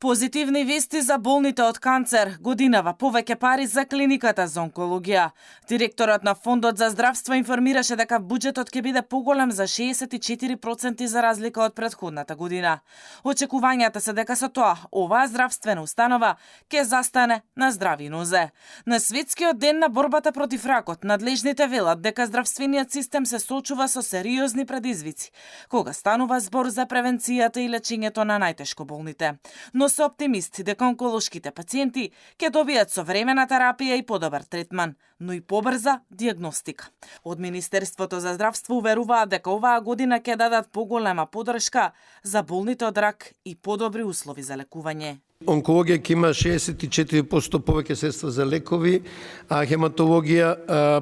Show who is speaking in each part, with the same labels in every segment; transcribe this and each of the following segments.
Speaker 1: Позитивни вести за болните од канцер. Годинава повеќе пари за клиниката за онкологија. Директорот на Фондот за здравство информираше дека буџетот ќе биде поголем за 64% за разлика од претходната година. Очекувањата се дека со тоа оваа здравствена установа ќе застане на здрави нозе. На светскиот ден на борбата против ракот, надлежните велат дека здравствениот систем се соочува со сериозни предизвици, кога станува збор за превенцијата и лечењето на најтешко болните. Но се оптимисти дека онколошките пациенти ќе добијат современа терапија и подобар третман, но и побрза диагностика. Од Министерството за здравство уверуваат дека оваа година ќе дадат поголема поддршка за болните од рак и подобри услови за лекување.
Speaker 2: Онкологија ќе има 64% повеќе средства за лекови, а хематологија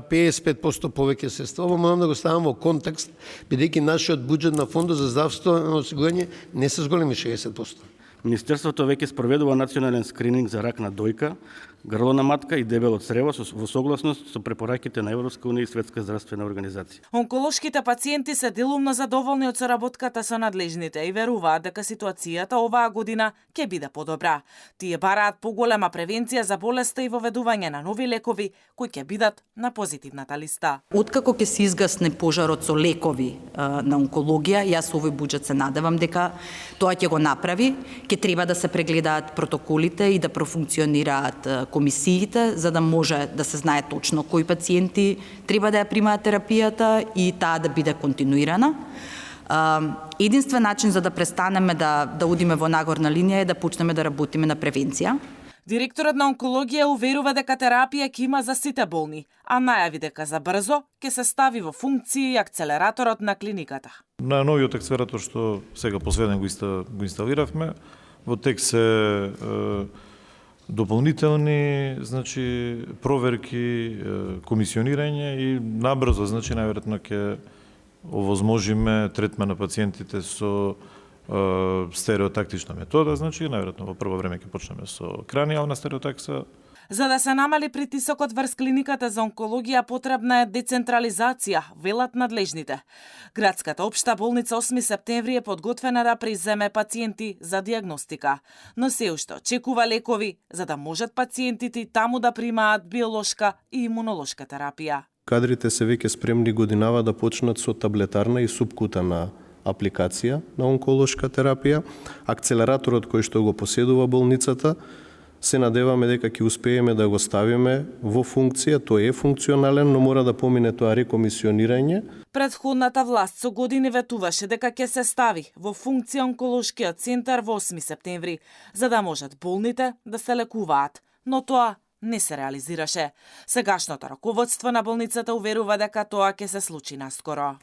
Speaker 2: 55% повеќе средства. Ово морам да го ставам во контекст, бидејќи нашиот буџет на Фондот за здравствено осигурање не се зголеми 60%.
Speaker 3: Министерството веќе спроведува национален скрининг за рак на дојка, грло на матка и дебел од црево во согласност со препораките на Европска унија и Светска здравствена организација.
Speaker 1: Онколошките пациенти се делумно задоволни од соработката со надлежните и веруваат дека ситуацијата оваа година ќе биде подобра. Тие бараат поголема превенција за болеста и воведување на нови лекови кои ќе бидат на позитивната листа.
Speaker 4: Откако ќе се изгасне пожарот со лекови на онкологија, јас овој буџет се надевам дека тоа ќе го направи. Ќе треба да се прегледаат протоколите и да профункционираат комисиите, за да може да се знае точно кои пациенти треба да ја примаат терапијата и таа да биде континуирана. Единствен начин за да престанеме да одиме во нагорна линија е да почнеме да работиме на превенција.
Speaker 1: Директорот на онкологија уверува дека терапија ќе има за сите болни, а најави дека за брзо ќе се стави во функција и акцелераторот на клиниката.
Speaker 5: На новиот акцелератор што сега последен го инсталиравме, во тек се дополнителни, проверки, комисионирање и набрзо, најверојатно ќе овозможиме третман на пациентите со стереотактична метода, најверојатно во прво време ќе почнеме со кранијална стереотакса.
Speaker 1: За да се намали притисокот врз клиниката за онкологија потребна е децентрализација, велат надлежните. Градската општа болница 8 септември е подготвена да преземе пациенти за диагностика, но се уште очекува лекови за да можат пациентите таму да примаат биолошка и имунолошка терапија.
Speaker 6: Кадрите се веќе спремни годинава да почнат со таблетарна и субкутана апликација на онколошка терапија. Акцелераторот кој што го поседува болницата, се надеваме дека ќе успееме да го ставиме во функција. Тој е функционален, но мора да помине тоа рекомисионирање.
Speaker 1: Претходната власт со години ветуваше дека ќе се стави во функција онколошкиот центар во 8 септември, за да можат болните да се лекуваат, но тоа не се реализираше. Сегашното раководство на болницата уверува дека тоа ќе се случи наскоро.